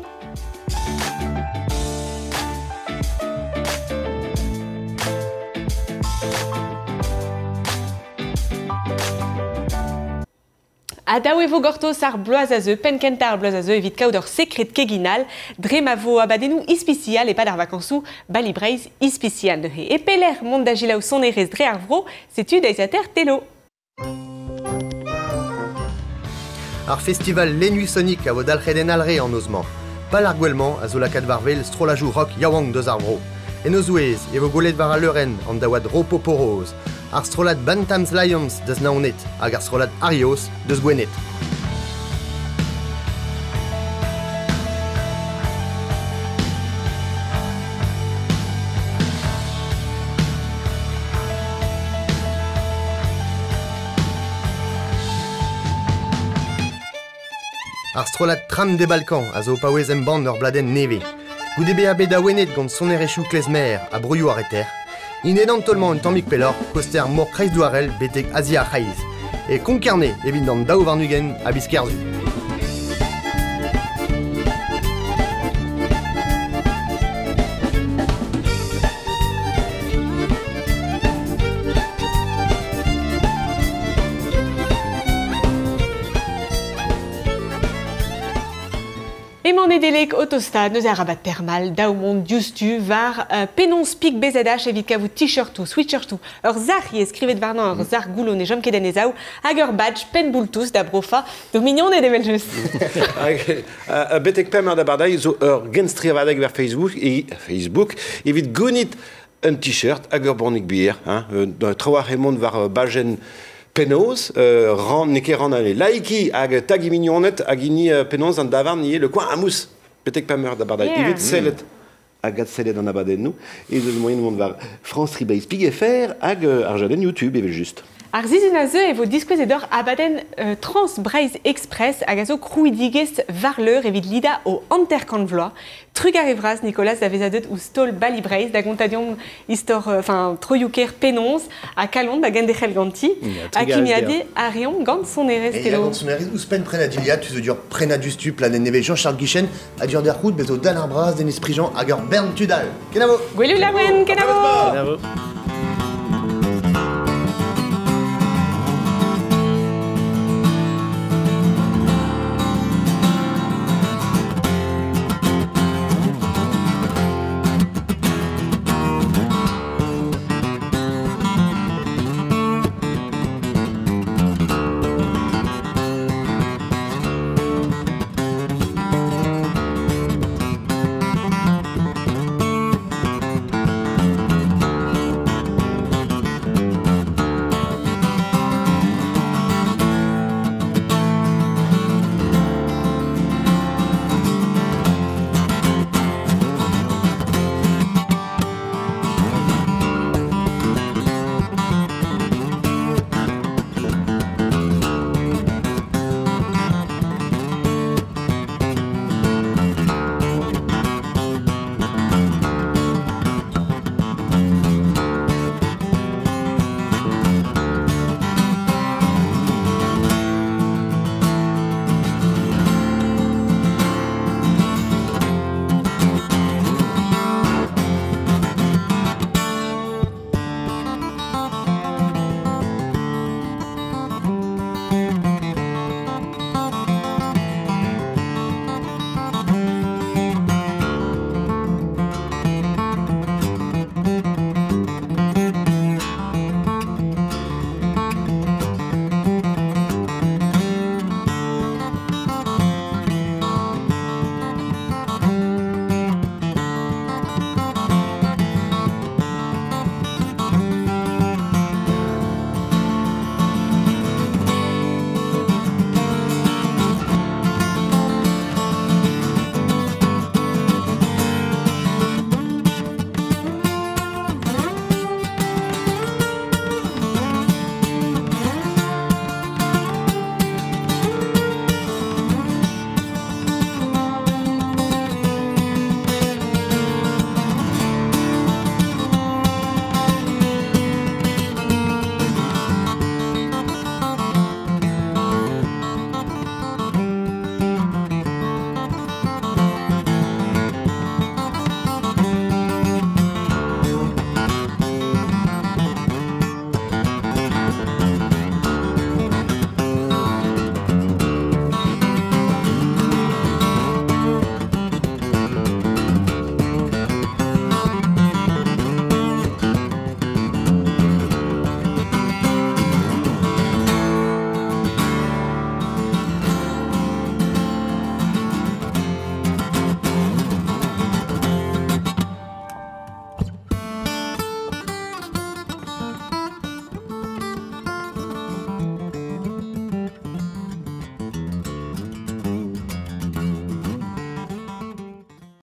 A daou e vo gortoz ar bloaz a zeu, penn kentañ ar bloaz a zeu evit kaout ur sekred keginal, dre ma vo abadennoù ispisial e pad ar vakañsoù Bali Breizh ispisial neuze. E pelec'h mont da selaou sonerezh dre ar vro, setu deiziataer Telo. Ar festival Les Nuits Soniques a vo dalc'het en alre an noz-mañ. Pal ar gwellmañ a zo lakaat war wel strolajoù rock yaouank deus ar vro. En o zouez e vo gwelet war al leurenn an daouad Ropoporoz, ar strollad Bantams Lions deus Naoned hag ar strollad Arios deus Gwened. Ar strollad Tram des Balkans a zo paouez embann ur bladenn nevez. Goude bezañ bet awenet gant sonerezhioù klezmer ha broioù ar reter, int edan tolmañ un tammig pelloc'h koster mor Kreizdouarel betek Azia ar C'hreiz. E Konkarne evit d'an 22 a viz Kerzu. Emañ Nedelec autostad neuze ar rabat thermal daou mont diouzhtu war penaos pik BZH evit kavout t-shirtoù, sweatshirtoù, ur sac'h ivez skrivet warnañ ur sac'h goullo ne chom ket en e zaou, hag ur badge pennboultouz da brofa d'o mignoned evel just. Hag betek pemp eur da bardailh zo ur genstrivadeg war Facebook, e Facebook evit gounit un t-shirt hag ur bannig bier, hein, tro ar hemont war bajenn Penaos, ran, n'eo ket ran ale. Laiki hag tag i mignoned hag hini penaos an davarn ivez le coin amous. Betek pemp eur da bardailh. Yeah. Evit sellet hag adsellet an abadennoù, e deus moyen mont war France Tribase Pig FR hag ar jadenn YouTube evel just. Ar sizhun a zeu e vo diskouezet d'or abadenn Trans Breizh Express hag a zo krouidigezh war leur evit lida o hanter-kant vloaz. Trugarez vras Nicolas da vezañ deut ouzh taol Bali Breizh da gontañ istor, enfin, troioù-kaer penaos ha kalon da genderc'hel ganti. Ya, Ha trugarez kimiade deoc'h. a reomp gant sonerezh E ya Telo. gant sonerezh ouzhpenn prenadiliad, tu zo dur prenadustu pladenn nevez Jean-Charles Guichen, a dur d'ar c'hout bezo Dan ar Braz, Denis Prigent hag ur bern tudal. Kenavo! Gwelu laouen, kenavo! Kenavo!